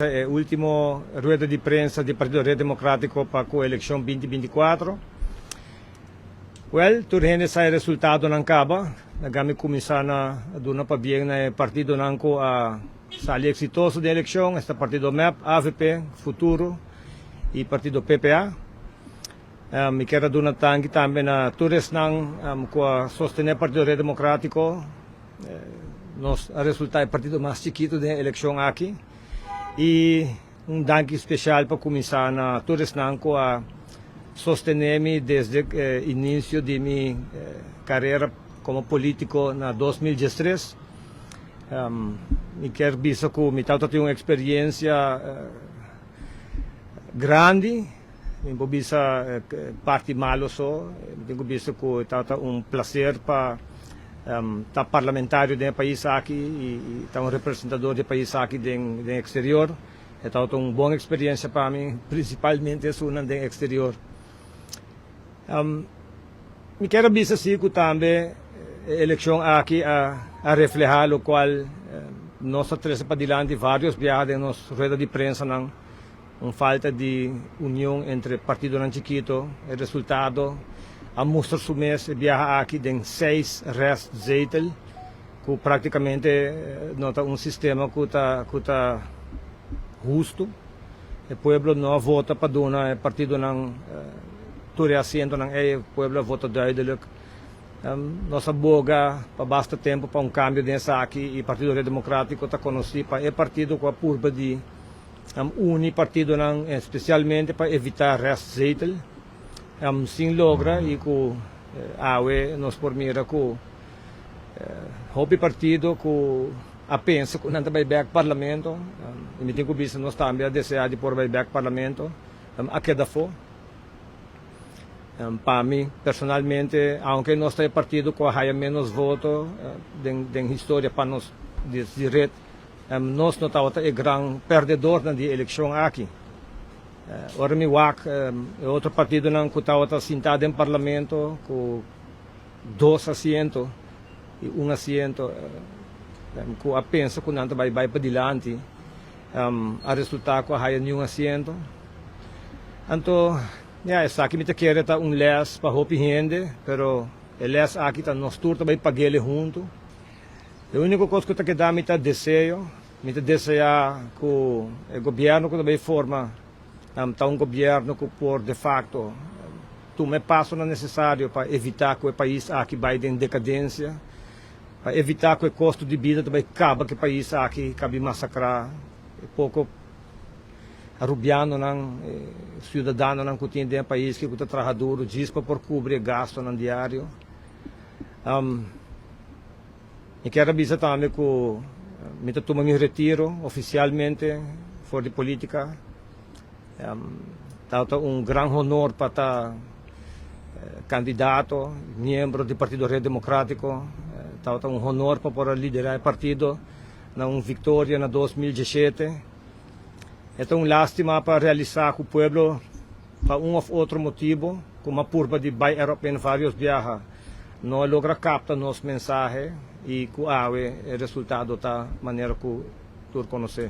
E ultimo rueda di prensa di Partido Red Democratico pa cu eleccion 2024. Wel, tur hende sa e resultadonan caba. Laga mi cuminsa na duna pabien na e partidonan cu a sali exitoso den eleccion, esta Partido mep, avp, Futuro y Partido PPA. Mi kier a duna tanki tambe na tur esnan cu a sostene Partido Red Democratico. Nos a resulta e partido mas chikito den e eleccion aki y un danki special pa cuminsa na tur esnan cu a sostene mi desde inicio di mi carera como politico na 2013. Mi kier bisa cu mi tabata tin un experiencia grandi, mi por bisa parti malo so, mi tin cu bisa cu tabata un placer pa ta parlamentario den e pais aki y ta un representador di e pais aki den exterior. E tabata un bon experiencia pa mi, principalmente esunnan den exterior. Mi kier a bisa si cu tambe e eleccion aki a refleha locual nos a trece padilanti varios biaha den nos rueda di prensanan, Un falta di union entre partidonan chikito. E resultado a mustra su mes e biaha aki den seis restzetel, ku praktikamente no ta un sistema ku ta ku ta hustu. E pueblo no a vota pa duna e partidonan tur e asientonan ei, e pueblo a vota duidelijk. Nos a boga pa basta tempu pa un kambio den esaki i Partido Red Demokratiko ta konosí pa e partido ku a purba di uni partidonan especialmente pa evita restzetel sin logra y cu awe nos por mira cu hopi partido cu a pensa cu nan ta bay bek parlamento y mi tin cu bisa nos tambe a desea di por bay bek parlamento a keda afo. Pa mi personalmente aunke nos ta e partido cu a haya menos voto den historia pa nos di red. Nos no tabata e gran perdedornan di e elekshon aki. Ora mi wak e otro partidonan ku tabata sintá den parlamento ku dos asiento i un asiento ku a pensa ku nan ta bai bai padilanti a resultá ku a haya niun asiento. Anto, ya, esaki mi ta kere ta un lès pa hopi hende, pero e lès aki ta nos tur ta bai pag'ele huntu. E úniko kos ku ta keda mi ta deseo, mi ta deseá ku e gobièrnu ku ta bai forma ta un gobièrnu ku por de fakto tuma e pasonan nesesario pa evitá ku e pais aki bai den dekadensia, pa evitá ku e kosto di bida ta bai kaba ku e pais aki, kabi masakrá e poko arubianonan, e siudadanonan ku tin den e pais ku ta traha duru djis pa por kubri e gastonan diario. Mi kier a bisa tambe ku mi ta tuma mi retiro ofisialmente for di politika. Tabata un gran honor pa ta kandidato, miembro di Partido Red Demokratiko. Tabata un honor pa por a lidera e partido na un viktoria na 2017. E ta un lastima pa realisa ku pueblo pa un of otro motibo ku m'a purba di bai erop den varios biaha no a logra kapta nos mensahe i ku awe e resultado ta manera ku tur konosé.